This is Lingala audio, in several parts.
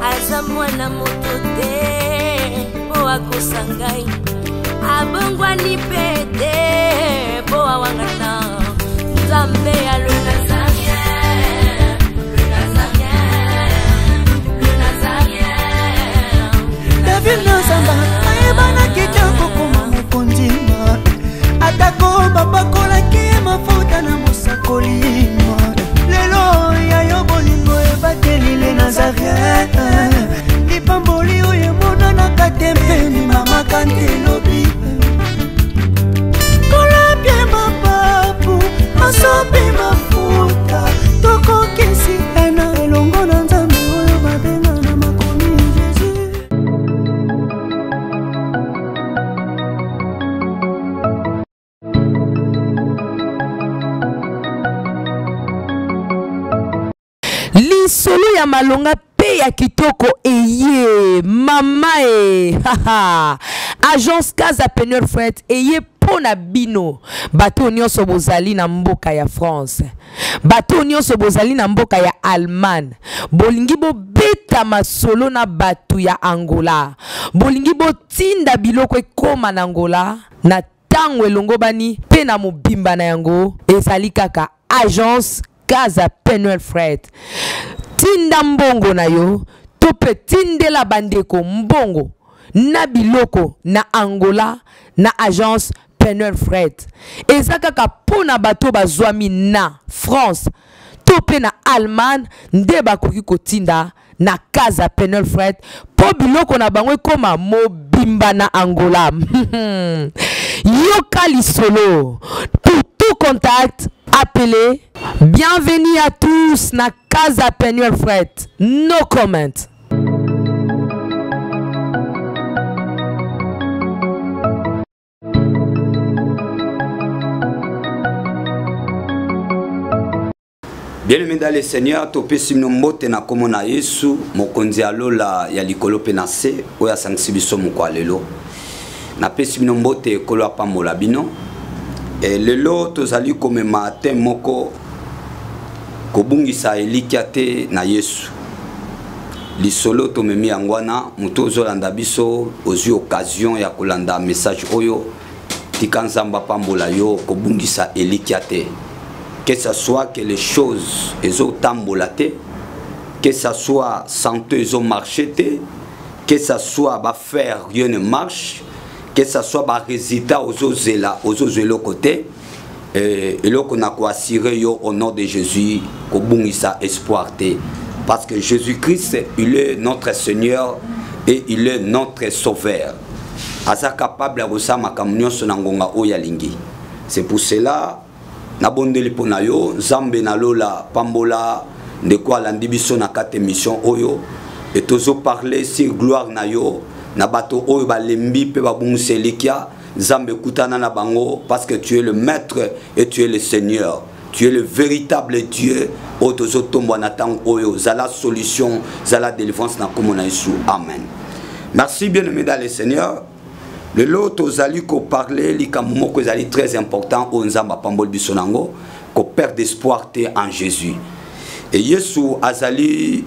Aza mwana moto te mpo akosa ngai, abongwani mpe te mpo awangana. Nzambe ya le Nazarien, le Nazarien, le Nazarien. David Nazamba ayebanaki te kokoma mokonzi, atako bapakolaki ye mafuta na mosakoli. Lelo ya yo bolingo ebateli le Nazarien, lipamboli oyo emonanaka te mpe mimamaka nte lobi. Kolapie mapapu masopi mafuta, tokokisi ena elongo na Nzambe oyo babenga na makomi Jésus. Lisolo ya malonga mpe ya kitoko eye mama e agence Casa Penuel Fret eye mpo na bino bato oyo nyonso bozali na mboka ya France, bato oyo nyonso bozali na mboka ya Allemagne, bolingi bobeta masolo na bato ya Angola, bolingi botinda biloko ekoma na Angola na ntango elongobani mpe na mobimba na yango, ezali kaka agence Casa Penuel Fret. Tinda mbongo na yo to mpe tindela bandeko mbongo na biloko na Angola na agence Penuel Fret. Eza kaka mpo na bato bazwami na France to mpe na Allemagne nde bakoki kotinda na Casa Penuel Fret mpo biloko na bango ekoma mobimba na Angola. Yoka lisolo. Pour tout contact, appelez. Bienvenue à tous na Casa Penuel Fret. No comment. Bien-aimé dans le Seigneur, topesi bino mbote na kombo na Yesu, mokonzi ya lola ya likolo mpe na se, oyo asangisi biso mokwa lelo. Napesi bino mbote, ekolo apambola bino. E, lelo tozali komema te moko kobungisa elikya te na Yesu. Lisolo tomemi yango wana, moto ozolanda biso ozwi occasion ya kolanda message oyo, tika Nzambe apambola yo, kobungisa elikya te. Que ça soit que les choses ezotambola te, que ça soit santé ezomarche te, que ça soit bafaire rien ne marche, que ça soit barésultat ozozela ozozwa eloko te, eloko na koassure yo au nom de Jésus, kobungisa espoir te, parce que Jésus-Christ, il est notre Seigneur et il est notre Sauveur. Aza capable ya kosala makambo nyonso na ngonga oyo alingi. C'est pour cela nabondeli mpo na yo, Nzambe na lola pambola ndeko alandi biso na kati émission oyo, et tozoparle sur gloire na yo na bato oyo balembi mpe babungisa elikya. Nzambe kutana na bango, parce que tu es le maître et tu es le Seigneur, tu es le véritable Dieu oyo tozotombwa na ntango oyo. Zala solution, zala délivrance na kombo na Yesu, amen. Merci bien aimé dans le Seigneur. Lelo tozali koparle likambo moko ezali très important oyo Nzambe apamboli biso nango, koperdre espoir te en Jésus. Et Yesu azali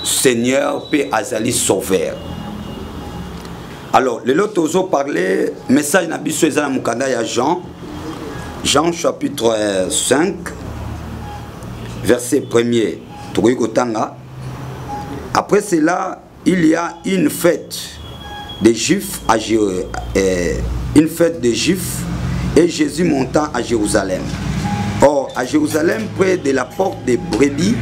Seigneur mpe azali Sauveur. Alors lelo tozoparle message na biso eza na mokanda ya Jean, Jean chapitre 5 verset 1er, tokoki kotanga. Après cela, il y a une fête des Juifs à une fête des Juifs, et Jésus montant à Jérusalem. Or, à Jérusalem, près de la porte des brebis,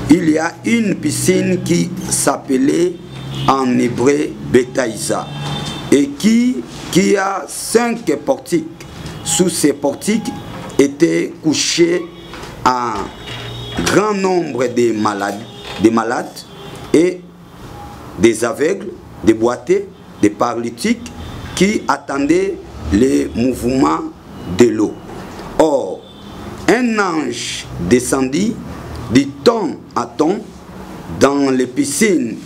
il y a une piscine qui s'appelait en hébreu Bethsaïda, et qui a 5 portiques. Sous ces portiques étaient couchés un grand nombre de malades et des aveugles, des boiteux, des paralytiques qui attendaient les mouvements de l'eau. Or, un ange descendit du temps à temps dans les piscines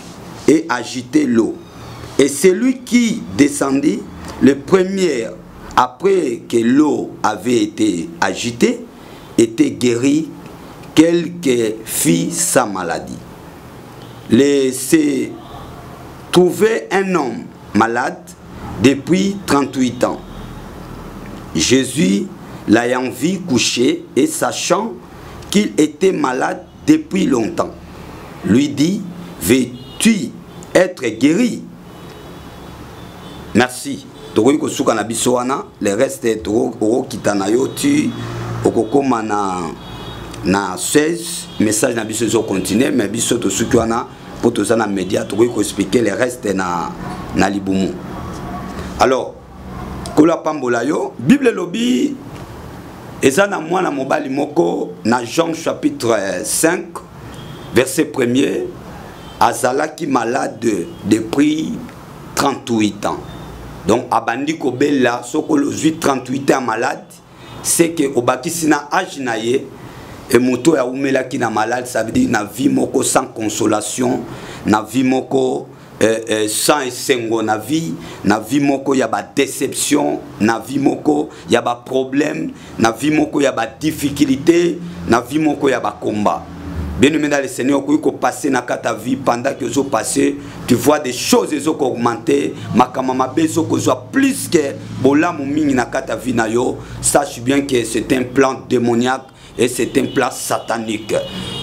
et agitait l'eau. Et celui qui descendit le premier, après que l'eau avait été agitée, était guéri, quelle que fût sa maladie. le se trouvait un homme malade depuis 38 ans. Jésus l'ayant vu couché et sachant qu'il était malade depuis longtemps, lui dit, veux-tu être guéri Merci. Tokoki kosuka na biso wana, le reste okokita na yo ti okokoma na na 16 message na biso ezocontinue, mais biso tosuki wana mpo toza na média, tokoki koexplike le reste na, na libumu. Alors Nkolo apambola yo. Bible elobi eza na mwana mobali moko na Jean chapitre 5 verset 1er, azalaki malade depuis 38 ans. Donc abandi kobela, soki ozwi 38 ans malade, c'est que obakisi na âge na ye, e moto oyo awumelaki na malade, ça veut dire na vie moko sans consolation, na vie moko sans esengo na vie, na vie moko ya ba déception, na vie moko ya ba problème, na vie moko ya ba difficulté, na vie moko ya ba combat. Bien-aimé dans le Seigneur, okoki kopasser na kati ya vie, pendant que ozopasse, tu vois des choses ezokoaugmenter, makambo mabe ezokozwa plus que bolamu mingi na kati ya vie na yo. Sache bien que c'est un plan démoniaque et c'est un plan satanique.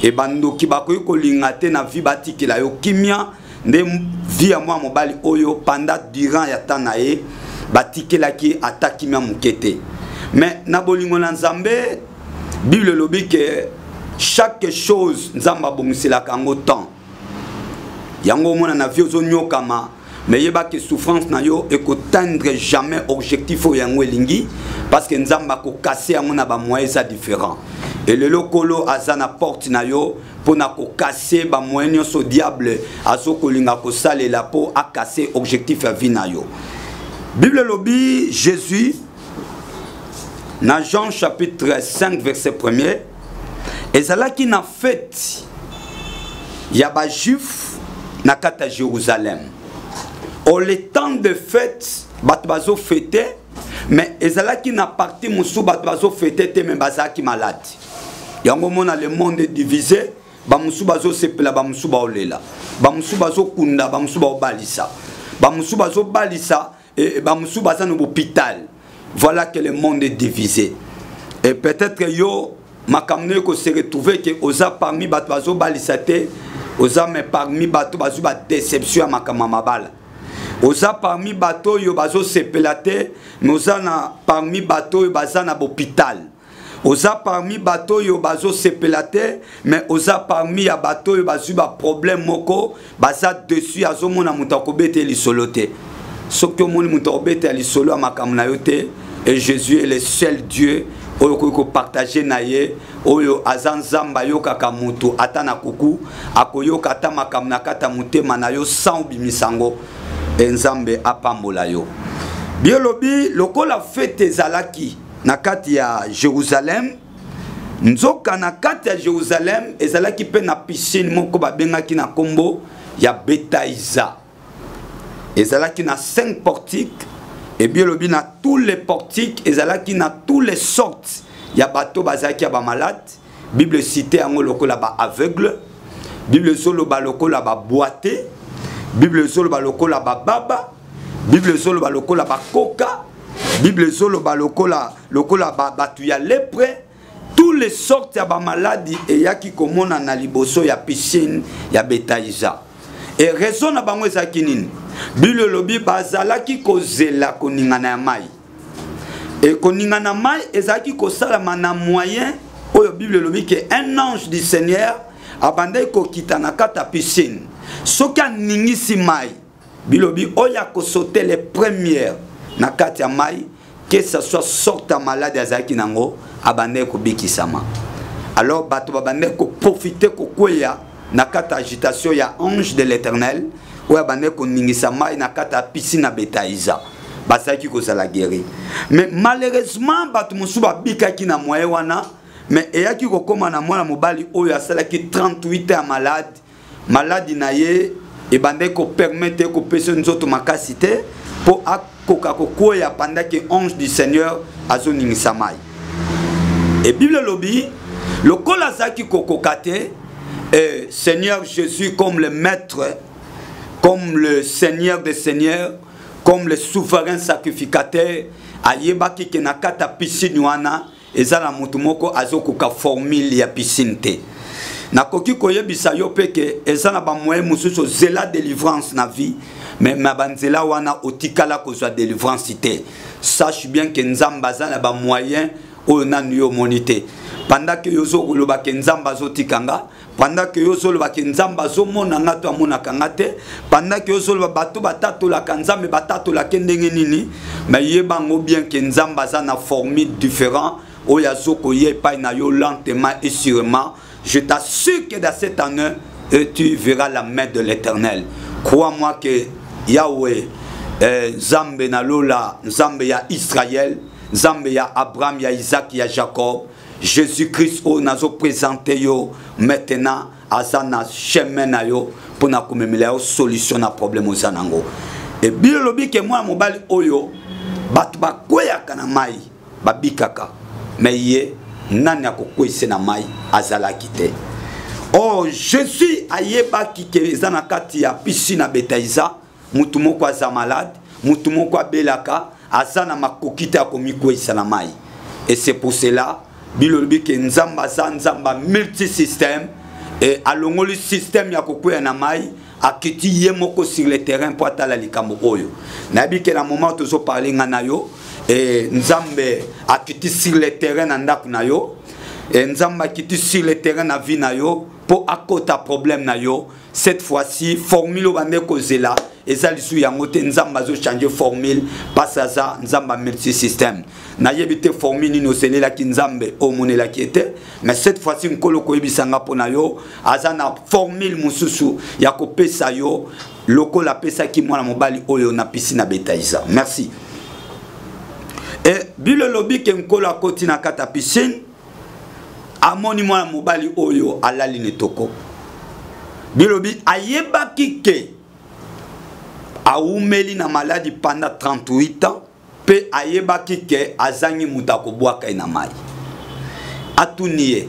E bandoki bakoki kolinga te na vie batikela yo kimia. Nde vie ya mwa mobali oyo pendant durant ya temps na ye batikelaki ata kimia moke te. Mais na bolingo na Nzambe, Bible elobi ke chaque chose Nzambe abongiselaka yango temps. Yango omona na vie ozonyokama, mais yeba ke souffrance na yo ekotendre jamais objectif oyo yango elingi, parce que Nzambe akokase yango na bamoyen eza différent. E lelo Nkolo aza na porte na yo mpo na kokase bamoyen nyonso diable azokolinga kosalela mpo akase objectif ya vie na yo. Bible elobi Jésus na Jean chapitre 5 verset 1er, ezalaki na fete ya bajuif na kati ya Jérusalem. O le temps de fête, bato bazofete, mais ezalaki na parti mosusu bato bazofete te, mais bazalaki malade. Yango omona le monde est divisé, bamosusu bazosepela, bamosusu baolela, bamosusu bazokunda, bamosusu baobalisa, bamosusu bazobalisa, bamosusu baza na hôpital. Voilà que le monde est divisé. Et peut-être yo makambo nayo se retrouver ke oza parmi bato bazobalisa te, oza me parmi bato bazwi badéception ya makambo ya mabala, oza parmi bato oyo bazosepela te, mais oza na parmi bato oyo baza na bopital, oza parmi bato oyo bazosepela te, mais oza parmi ya bato oyo bazwi baproblème moko, baza dessus, azomona moto akobeta lisolo te. Soki omoni moto akobeta lisolo ya makambo na yo te, et Jésus est le seul Dieu oyo okoki kopartage na ye, oyo aza Nzambe ayokaka moto ata na kuku, akoyoka ata makambo na kati ya motema na yo sans obimisa yango. E Nzambe apambola yo. Biolobi lokola fete ezalaki na kati ya Jérusalem, nzoka na kati ya Jérusalem ezalaki mpe na piscine moko babengaki na nkombo ya Betaiza. Ezalaki na 5 portiques, et biolobi na tous les portiques ezalaki na tous les sortes ya bato bazalaki ya bamalade. Bible cité yango lokola ba aveugle, Bible ezoloba lokola ba boite, Bible ezoloba lokola ba baba, Bible ezoloba lokola ba koka, Bible ezoloba lokola lokola ba bato ya lepre. Tous les sortes ya bamaladi eyaki komona na liboso ya piscine ya Betaiza. E raison na bango ezalaki nini? Bible elobi bazalaki kozela koningana ya mai. E koningana mai ezalaki kosalama na moyen oyo Bible elobi ke un ange du Seigneur abandaki kokita na kati ya piscine. Soki aningisi mai, bilobi oyo akosote le première na kati ya mai, que ça soit sorte ya malade azalaki nango, abandaki kobikisama. Alors bato babandaki koprofite kokweya na kati ya agitation ya ange de l'Éternel oyo abandaki koningisa mai na kati ya piscine ya Betaiza, bazalaki kozala guéri. Mais malheureusement bato mosusu babikaki na moyen wana, mais eyaki kokóma na mwana mobali oyo asalaki 38 ya malade. Maladi na ye ebandaki kopermettre kopesa nzoto makasi te mpo akoka kokweya pendant que ange du Seigneur azoningisa mai. E Bible elobi lokola azalaki kokoka te, Et Seigneur Jésus comme le maître, comme le Seigneur des seigneurs, comme le souverain sacrificateur, ayebaki ke na kati ya piscine wana eza na moto moko azokoka formule ya piscine te. Nakoki koyebisa yo mpe ke eza na bamoyen mosusu ozela délivrance na vie, mais na banzela wana otikala kozwa délivrance te. Sache bien ke Nzambe aza na bamoyen oyo nanu yo omoni te. Pendant ke yo ozokoloba ke Nzambe azotika nga, pendant ke yo ozoloba ke Nzambe azomona nga to amonaka nga te, pendant ke yo ozoloba bato batatolaka Nzambe batatolake ndenge nini, mais yeba yango bien ke Nzambe aza na formule différent oyo azokoya epai na yo lentement et sûrement. Je t'assure que dans cette année, et tu verras la main de l'Éternel. Crois-moi que Yahweh, Nzambe na lola, Nzambe ya Israël, Nzambe ya Abraham, ya Isaac, ya Jacob, Jésus-Christ oyo nazo présenter yo maintenant, aza na chemin na yo mpona komemela yo solution na problème oza nango. E bino lobi ke mwana mobali oyo bato bakweyaka na mai babikaka, mais ye nani akokweyise na mai azalaki te. Or Jésus ayebaki ke eza na kati ya piscine ya Bethsaïda, mutu moko aza malade, mutu moko abelaka, aza na makoki te ya komikweyisa na mai. Et c'est pour cela bilolobi ke Nzambe aza Nzambe ya multisystème, et alongoli système ya kokweya na mai, akiti ye moko sur le terrain po atala likambo oyo. Nayebi ke na moment tozo parler nga na yo, et Nzambe akiti sur le terrain na ndako na yo, et Nzambe akiti sur le terrain na vie na yo po akota problème na yo. Cette fois-ci formule oyo bande kozela eza lisu yango te. Nzambe azo changer formule parce aza Nzambe multisystème. Nayebi te formule nini oselelaki Nzambe omonelaki ete, mais cette fois-ci nkolo koyebisa nga mpo na yo aza na formule mosusu ya kopesa yo lokola apesaki mwana mobali oyo na piscine ya Bethsaïda. Merci. Et bilo lobi ke nkolo akoti na kati ya piscine, amoni mwana mobali oyo alali na etoko. Bilobi ayebaki ke awumeli na maladi pendant 38 ans, pe ayebaki ke azangi moto akobwaka ye na mai. Atuni ye,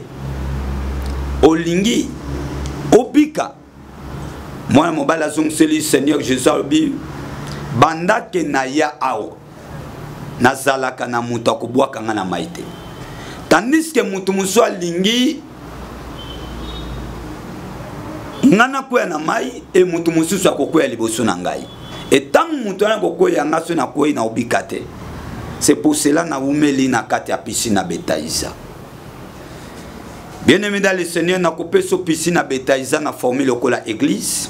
olingi obika? Mwana mobali azongiseli Seigneur Jésus, alobi banda ke na ya awa nazalaka na moto akobwaka nga na mai te, tandis que moto mosusu alingi nga nakwea na mai, e moto mosusu akokwea liboso na ngai. E ntango moto wana akokwea nga, so nakwei na obika te. C'est pour cela nawumeli na kati ya piscine ya Bethsaïda. Bien-aimé dans le Seigneur, nakopesa piscine ya Bethsaïda na formule lokola église.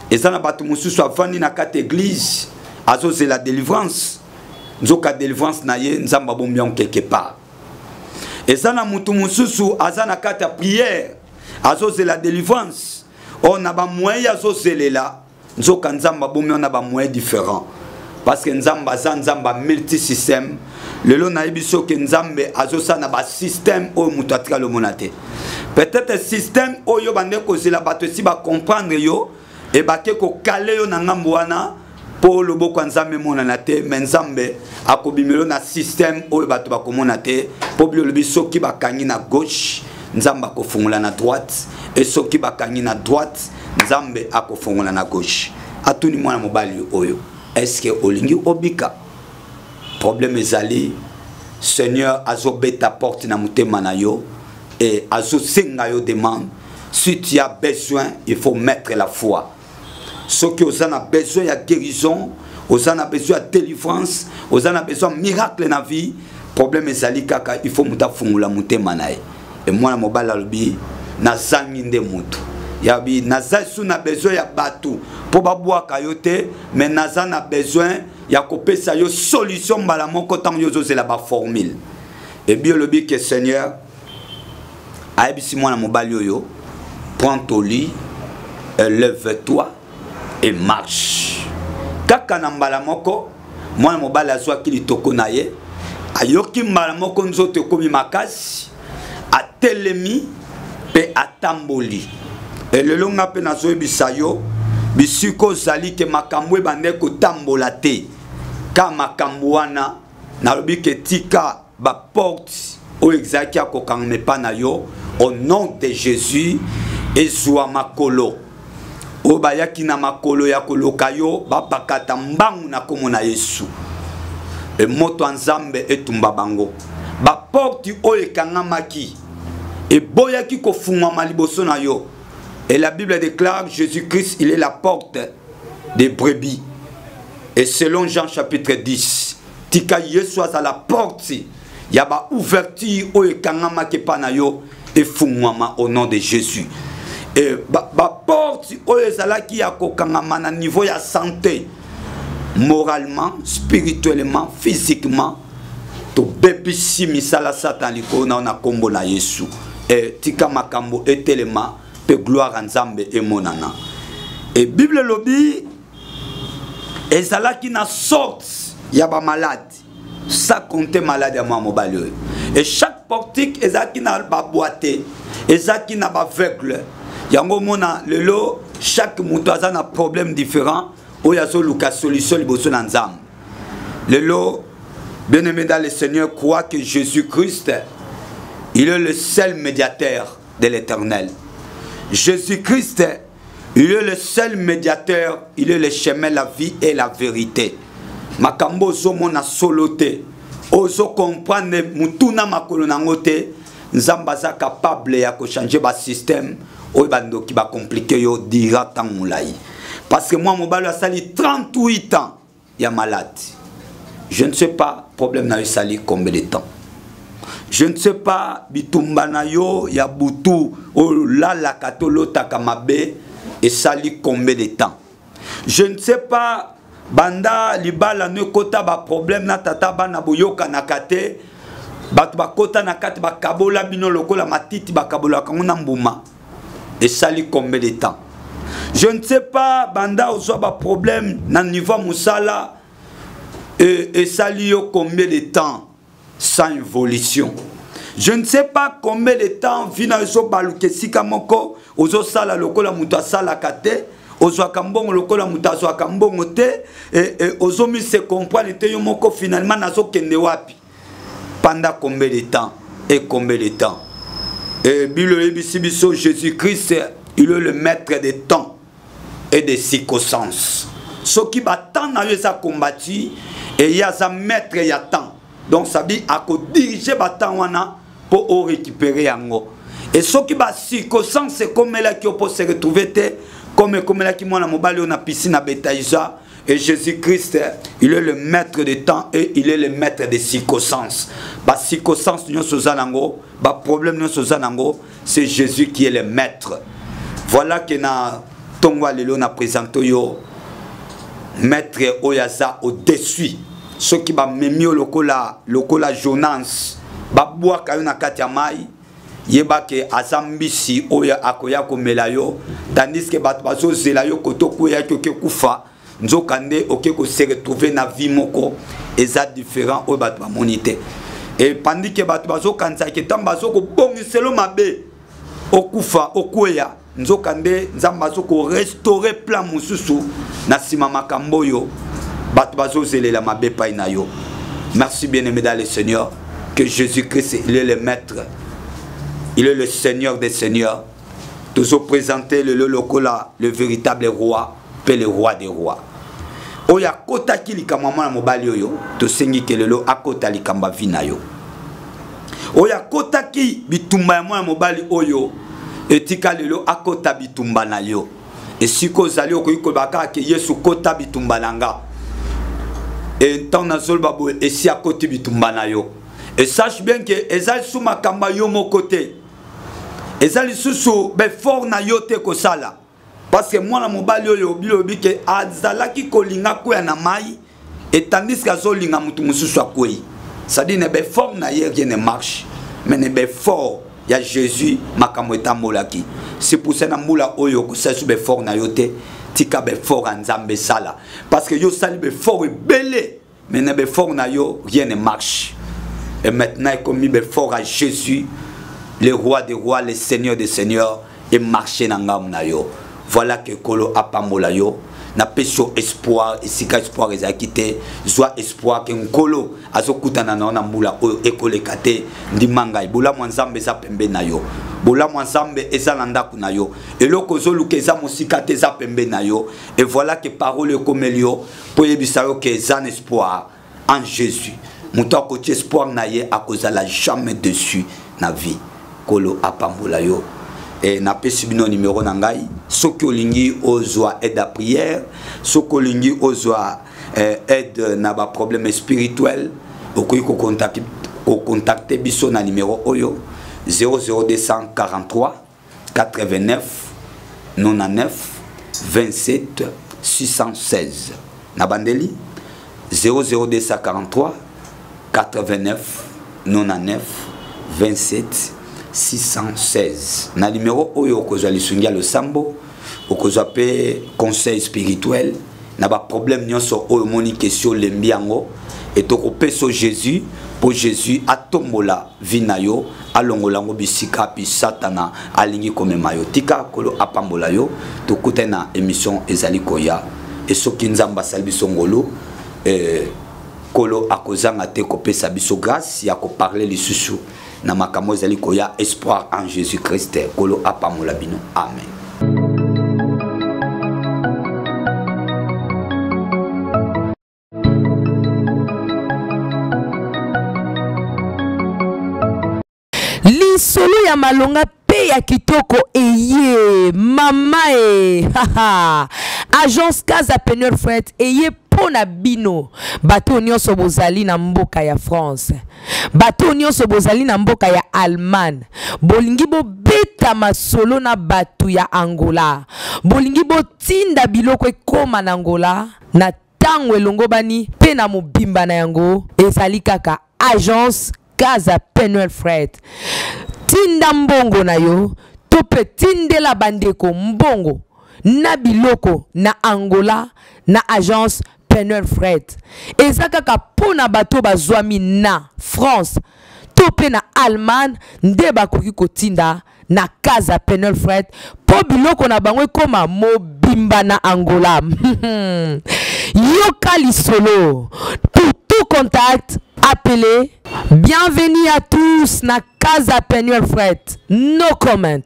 Eza na bato mosusu avandi na kati église, azozela délivrance. Nzoka délivrance na ye Nzambe abombi yango quelque part. Eza na mutu mosusu aza na kati ya prière, azozela délivrance. Or na ba moyen azozelela, nzoka Nzambe abombi yango na ba moyen différent. Parce que Nzambe aza Nzambe ya multisystème. Lelo nayebi soki Nzambe azosala na ba système oyo moto atikali omona te. Peut-être système oyo bande kozela bato esi ba comprendre yo, e bake kokale yo na ngambo wana po loboko ya Nzambe emonana te, mais Nzambe akobimelo na système oyo bato bakomona te. Po bilo lobi soki bakangi na gauche, Nzambe akofongola na droite, e soki bakangi na droite, Nzambe akofongola na gauche. Atuni mwana mobali oyo, est-ce que olingi obika? Problème ezali, Seigneur azobeta porte na motema na yo et azosenga yo demande. Si tu as besoin, il faut mettre la foi. Soki oza na besoin ya guérison, oza na besoin ya délivrance, oza na besoin ya miracle na vie, problème ezali kaka il faut moto afungola motema na ye. E mwana mobali alobi nazangi nde moto. Yabi naza su na besoin ya bato po babwaka yo te, mais naza na besoin ya kopesa yo solution mbala moko ntango yo ozozela ba formule. E bi olobi ke Seigneur ayebisi mwana mobali oyo, prends ton lit, lève-toi et marche. Kaka na mbala moko mwana mobali azwaki litoko na ye, ayoki mbala moko nzoto ekomi makasi, atelemi pe atamboli. Elelo nga pe nazoyebisa yo, bisika ozali ke makambo ebande kotambola te, ka makambo wana nalobi ke tika ba porte oyo ezalaki ya kokangama epa na yo, au nom de Jésus. Ezwa makolo oyo bayaki na makolo ya koloka yo, bapakata mbangu na nkombo na Yesu. E moto ya Nzambe etumba bango. Baporte oyo ekangamaki eboyaki kofungwama liboso na yo. Et la Bible déclare Jésus-Christ, il est la porte des brebis. Et selon Jean chapitre 10, tika Yesu azala porte ya ba ouverture oyo ekangamaki epa na yo efungwama au nom de Jésus. Et ba, ba porte oyo ezalaki ya kokangama na niveau ya santé, moralement, spirituellement, physiquement, tobebisi misala Satan likolo na yo na nkombo na Yesu. E, tika makambo etelema mpe gloire ya Nzambe emonana. E Bible elobi ezalaki na sorte ya bamalade, sans compter malade ya mwa mobali oyo. Et chaque portique ezalaki na baboite, ezalaki na baaveugle. Yango omona lelo chaque moto aza na problème différent oyo azoluka solution liboso na Nzambe. Lelo, bien-aimé dans le Seigneur, croit que Jésus-Christ, il est le seul médiateur de l'Éternel. Jésus-Christ, il est le seul médiateur, il est le chemin, la vie et la vérité. Makambo ozomona solo te, ozo comprendre mutuna makolo nango te, Nzambe aza capable ya kochanger ba système oyo bandoki ba compliqué yo dira ntango molai. Parce que moi mobali asali 38 ans ya malade. Je ne sais pas problème na yo esali combien de temps. Je ne sais pas bitumba na yo ya butu oyo olalaka to olotaka mabe esali combien de temps. Je ne sais pas banda libala no ekota ba problème na tata bana boyokanaka te, bato bakota na kati bakabola bino lokola matiti bakabolaka yango na mbuma, esali combien de temps. Je ne sais pas banda ozwa ba problème na niveau ya mosala esali yo combien de temps sans évolution. Je ne sais pas combien de temps vie na yo ezobaluka esika moko, ozosala lokola moto asalaka te, ozwaka mbongo lokola moto azwaka mbongo te, ozomise comprendre te yo moko finalement nazokende wapi. Pendant combien de temps et combien de temps. Et Bible oyebisi biso Jésus-Christ, il est le maître des temps et des circonstances. Soki ba temps na yo eza combattu, et ye aza maître ya temps. Donc ça dit akodirige ba temps wana po o récupérer yango. Et soki ba circonstances ekomelaki yo po se retrouver te, comme ekomelaki mwana mobali oyo na piscine na Bethsaïda. Et Jésus-Christ, il est le maître des temps et il est le maître des circonstances. Ba circonstances nyonso oza nango, ba problème nyonso oza nango, c'est Jésus qui est le maître. Voilà que na tongo ya lelo na présente yo maître oyo aza au-dessus. Soki bamemi yo lokola Jonas, babwaka yo na kati ya mai, yeba ke aza mbisi oyo akoya komela yo, tandis que bato bazozela yo koto okweyaki oke kufa, nzoka nde oke kose retrouver na vie moko eza différent oyo bato bamoni te. Et pendant que bato bazokanisa ke ntango bazokobongiselo mabe okufa okweya, nzoka nde Nzambe azokorestaurer plan mosusu na nsima makambo oyo bato bazozelela mabe epai na yo. Merci bien-aimé dans le Seigneur, que Jésus-Christ, il est le maître, il est le Seigneur des seigneurs. Toujours présenté le lokola le véritable roi pe le roi des rois. Oyo akotaki likambo ya mwana mobali oyo, tosengi ke lelo akota likambo ya vie na yo. Oyo akotaki bitumba ya mwana mobali oyo, etika lelo akota bitumba na yo. Esika ozali okoki koloba kaka ke Yesu kota bitumba na nga. E ntango nazoloba boye, esi akoti bitumba na yo. Et sache bien que eza lisusu makambo ya yo moko te, eza lisusu befort na yo te kosala. Parce que mwana mobali oyo bilobi ke azalaki kolinga kwea na mai, et tandis que azolinga motu mosusu akwei. C'est-à-dire ne befort na ye rien ne marche, mais ne befort ya Jésus makambo etambolaki. C'est pour ça na mbula oyo kosala su befort na yo te, tika befort ya Nzambe sala. Parce que yo sali befort ebele, mais na befort na yo rien ne marche. Et maintenant ekomi befort à Jésus, le roi des rois, le seigneur des seigneurs, et marcher na ngambo na yo. Voilà que Kolo apambola yo. Napesi yo espoir esika espoir ezalaki te. Zwa espoir ke Nkolo azokutana na yo na mbula oyo ekoleka te. Ndima ngai, bolamu ya Nzambe eza pembeni na yo, bolamu ya Nzambe eza na ndako na yo, eloko ozoluka eza mosika te, eza pembeni na yo. Et voilà que parole ekomeli yo mpo eyebisa yo ke eza na espoir en Jésus. Moto akotia espoir na ye akozala jamais dessus na vie. Kolo apambola yo. E napesi bino numero na ngai soki olingi ozwa aide à prière, soki olingi ozwa aide na baproblème spirituel, okoki kocontacte biso na numero oyo 00243 89 99 27 616. Na bandeli 00243 89 99 27 616. Na numero oyo okozwa lisungi ya losambo, okozwa mpe conseil spirituel na baproblème nyonso oyo omoni question olembi yango, e tokopesa Jésus mpo Jésus atombola vie na yo, alongola yango bisika mpi Satana alingi komema yo. Tika Kolo apambola yo. Tokutani na émission ezali koya, e soki Nzambe asali biso ngolu, Kolo akozanga te kopesa biso grâce ya koparle lisusu na makambo ezali koya. Espoir en Jésus Christ. Kolo apambola bino. Amen. Lisolo ya malonga mpe ya kitoko eye mama e agence Casa Penuel Fret eye mpo na bino bato nyonso bozali na mboka ya France, bato nyonso bozali na mboka ya Allemagne, bolingi bobeta masolo na bato ya Angola, bolingi botinda biloko ekoma na Angola na ntango elongobani mpe na mobimba na yango, ezali kaka agence Casa Penuel Fret. Tinda mbongo na yo to mpe tindela bandeko mbongo na biloko na Angola na agence Penuel Fret. Eza kaka mpo na bato bazwami na France to mpe na Allemagne nde bakoki kotinda na Casa Penuel Fret mpo biloko na bango ekoma mobimba na Angola. Yoka lisolo. Pour tout contact, appelez. Bienvenue à tous na Casa Penuel Fret. No comment.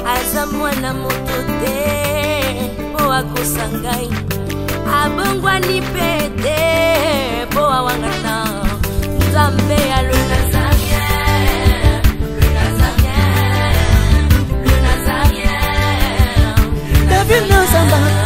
Aza mwana moto te mpo akosa ngai, abongwani mpe te mpo awangana Nzambe ya le Nazarien, le Nazarien, le Nazarien. David Nazamba.